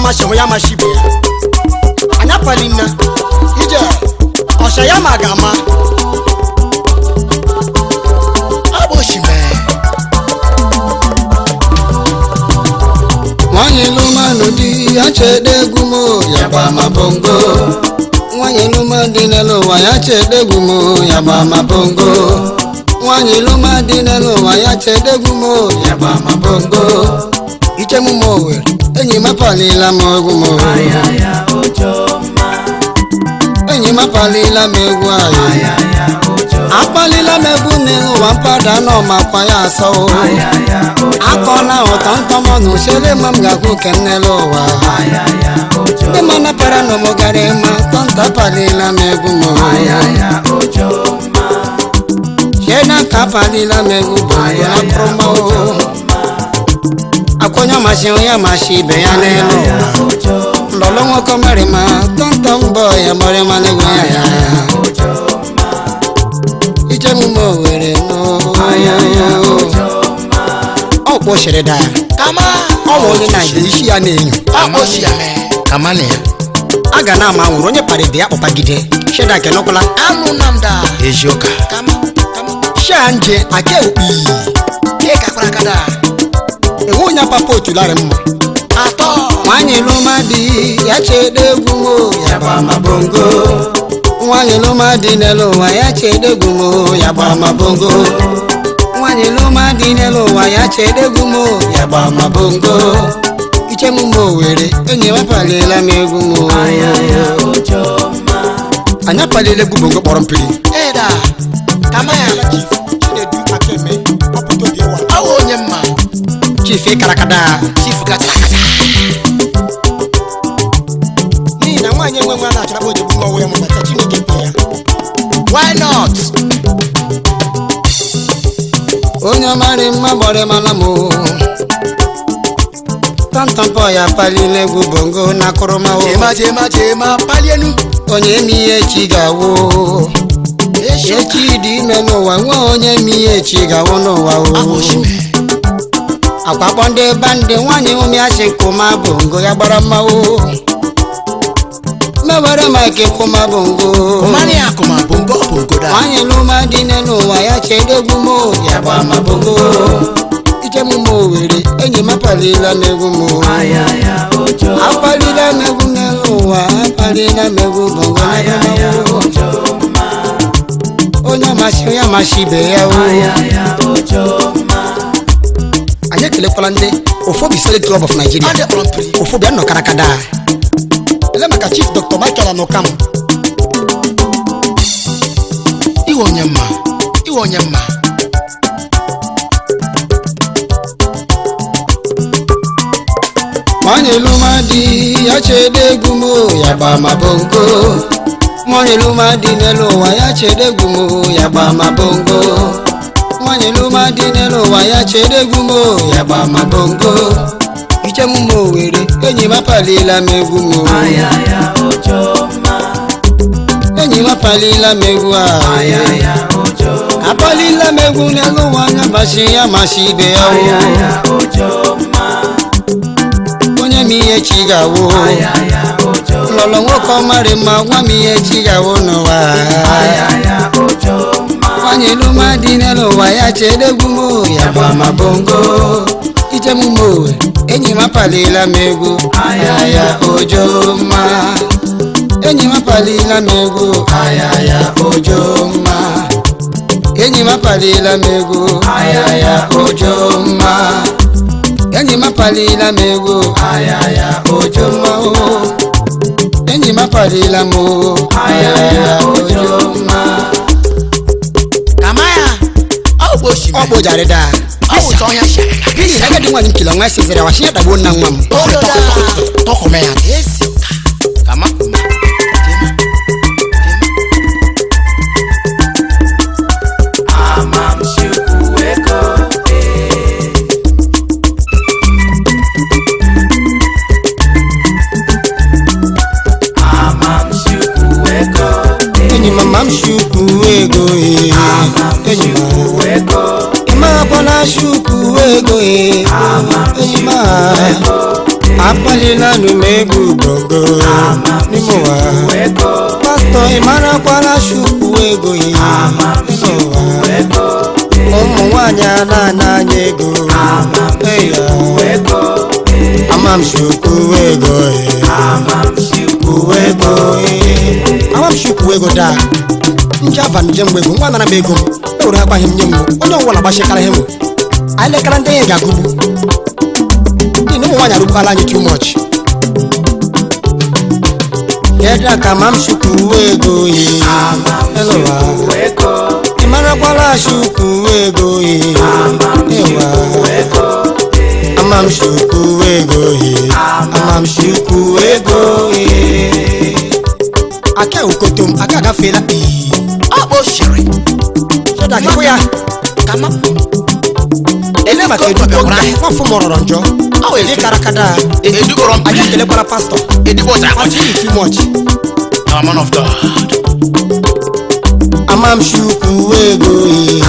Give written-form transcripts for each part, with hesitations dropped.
masị ya masị ibe ya. Anya palina ije ọsha ya ma ga-ama. Ọ bụ oshime. Nwanyị lụmanụ di ya chede egwu m ya gba ma bongo. Nwanyị lụma dị n'elu ụwa ya chede egwu m ya gba ma bongo. Nwanyị lụma dị n'elu ụwa ya chede egwu m ya gba ma bongo. Iche m m Owere, enyi m apalila m egwu m. Enyi m apalila m egwu anyị. Apalila m egwu n'elu ụwa mpada nọ makwa ya asọ o. Akọla ụtọ ntọmọnụ chere ma m ga-akwụ ke m n'elu ụwa. Ndị ma napara nọ m gara ịma tọnta apalila m egwu m. Chena ka apalila m egwu bongo na kụrụma o. Akwụnye masị ya masị ibe ya n'elu ụwa. Lọlọ nwoke mmerịma tọntọ mbọ ya mọrịma n'egwu ya ya. Iche m m Owere nọ. Ọ kpọchiri daa. Kama. Ọ bụ onye Naijiria isi ya na-enyo. Ọ bụ oshime. Kama na ya. A ga na-ama nwụrụ onye kpara ibe ya kpọpagide. Sheda kenọkwala. Anụ Nnamda. Eziụka. Kama. Kama. Sha nje aka okpi. Ke kakwara akada. Enwe onye papa otularị mma. Atọ. Nwanyị lụma di ya chede egwu m ya gba ma bongo. Nwanyị lụma di n'elu ụwa ya chede egwu m ya gba ma bongo. Nwanyị lụma di n'elu ụwa ya chede egwu m ya gba ma bongo. Iche m m Owere, enyi m apalila m egwu m. Anyị apalila egwu bongo kpọrọ mpiri. Eda. Kama ya. Chinedu Akeme, ọpụta obi ụwa. Ọ bụ onye mma. Chief Karakada. Chief katakata. N'ihi na nwaanyị enwe nwa na-achara ojigbu nwa ọwụ ya mụbata Chineke kwe ya. Why not? Onye ọmarị mma gbọrịmala m o. Tọntọmpọ ya apalila egwu bongo na akụrụma o. Jema jema jema palienu. Onye mi ihe chi ga-awụ. Eziụka. Echi dị ime n'ụwa nwa onye mi ihe chi ga-awụ n'ụwa Ọ bụ o. oshime. Akwakpọ ndị bandị nwaanyị ụmị asị kụma bongo ya gbara mma o. Mewere maịkị kụma bongo. Kụmani akụma bongo bongo da. Nwaanyị lụma dị n'elu ụwa ya chede egwu m ya gba ma bongo. Iche m m Owere, enyi m apalila m egwu m. Apalila m egwu n'elu ụwa, apalila m egwu bongo n'elu ụwa. Onye amasị ya amasị ibe ya o. Anyị ekelekwala ndị Ofobi Solid Club of Nigeria. Ọ dị kpọrọ mpiri. Ofobi anọ karakada. Ele maka Chief Dr. Michael Anokam. Iwe onye mma. Iwe onye mma. Nwanyị lụma di ya chede egwu m ya gba ma bongo. Nwanyị lụma di n'elu ụwa ya chede egwu m ya gba ma bongo. Nwanyị lụma di n'elu ụwa ya chede egwu m ya gba ma bongo. Iche m m Owere, enyi m apalila m egwu m. Enyi m apalila m egwu a. Apalila m egwu n'elu ụwa anya masị ya masị ibe ya o. Onye m ihe chi ga-awụ. Lọlọ nwoke ọmarị mma gwa m ihe chi ga-awụ n'ụwa. Nwanyị lụma dị n'elu ụwa ya chede egwu m ya gba ma bongo. Iche m m Owere, enyi m apalila m egwu ayaya ojo mma. Enyi m apalila m egwu ayaya ojo mma. Enyi m apalila m egwu ayaya ojo mma. Enyi m apalila m egwu ayaya ojo mma o. Enyi m apalila m o ayaya ojo mma. Kama ya. Ọ bụ oshime. Ọ bụ jarida. Ọ bụ ụtọ ọhịa shara. N'ihi agadi nwaanyị m kele nwa sizere wa shi ya dagbuo nna nwa m. Tọkọme ya. Eziụka. Kama kuma. Jema. Enyi mama m shukwu ego e. Enyi m ịmakwala shukwu ego e. Enyi m Apalila nụ m egwu bongo n'ime ụwa. Pastọ ị marakwala chukwu ego ya n'ime ụwa. Ụmụ nwaanyị a na-ana anya ego. Eya. Ama m chukwu ego ego. Ama m chukwu ego daa. Nje ava njem ego nwa nara m ego m ewere akwaghị m nye m onye ọbụla gbachikara ihe m anyị lekara ndị enyi ga-agụgbu ndị na ụmụ nwaanyị arụkwala anyị too much. Yedra ka ma m chukwu ego ye. Elowa. Ị marakwala chukwu ego ye. Ewa. Ama m chukwu ego ye. Ama m chukwu ego ye. Aka okotom aka agafeela ii. Ọ bụ oshiri. Cheda ka ya Kama. Ele maka Edukọ eduko bịakwara ahịa. nwafọ m rọrọ njọ. Ọ wee Dị kara kada. Edukọrọ m. Anyị ekelekwara pastọ. Edukọ ọcha. Asị too much. Our man of God. Ama m chukwu ego ye.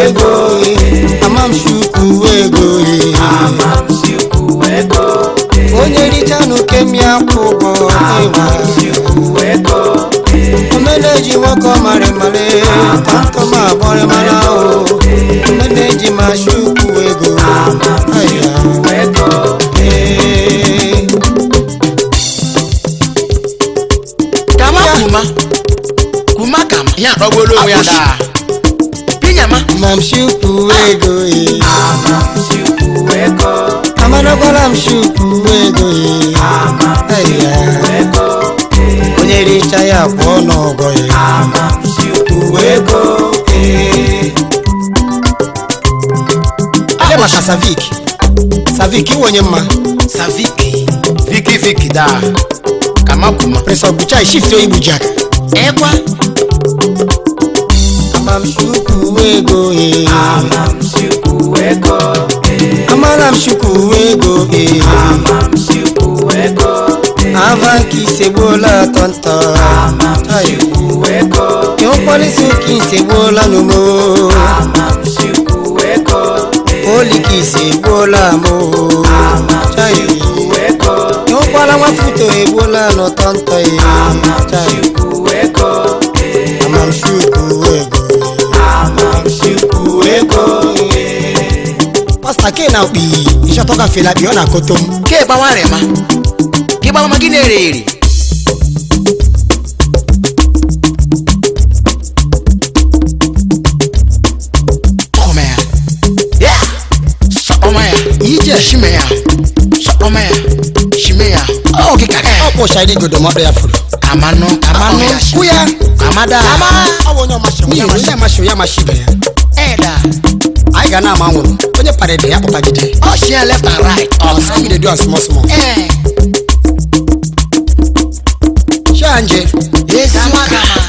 Ego ye. Ama m chukwu ego ye. Onye richa n'oke mmịa kwụ ụgwọ ịwa. Omeneji nwoke ọmarị marị kọmkọm agbọrị mara o. Omeneji ma chukwu ego. Aya. Ee. Kama kuma. Kuma kama. Ihe adọgbuola onwe ya daa. Pinyama. Ama m chukwu ego ye. Amarakwala m chukwu ego ye. Aya. Onye richa ya kwụọ n'ụgwọ ya. Chukwu ego ye. Ele maka Savik. Savik iwe onye mma. Saviki. Viki viki daa. Kama kuma. Prince Obuchai shift igbu jack. Ekwa. Ama m chukwu ego ye. Amara m chukwu ego ye. Ava nke isegbuola tọntọ. Ịhụkpọlịsị ụka isegbuola n'umo. Poli ka isegbuola mụ. Chai. Ịhụkwala nwafuto egbuola n'ụtọntọ ye. Chai. Ama m chukwu ego ye. Ama m chukwu ego ye. Pasta ke na mkpi ịchọta gafeela bi ọ na-akọtọ m. Ke gbawarị ma. Ke gbawa ma gị na-ere ere. Ọkọma ya. Yeah. Sọkpọma ya. Ije Shime ya. Sọkpọma ya. Shime ya. Ọ gị ka ọ kpọcha iri igodo mọdụ ya furu. Kamanụ. Kamanụ. Kwụ ya. Kamada. Kama. Ọ bụ onye ọmasị onye amasị onye amasị onye amasị ibe ya. Eda. Anyị ga na-ama anwụrụ. Onye parede ya kpọkagide. Ọ share left and right. Ọ sị we dey do am small small. Eh. Share nje. Ezi ụka.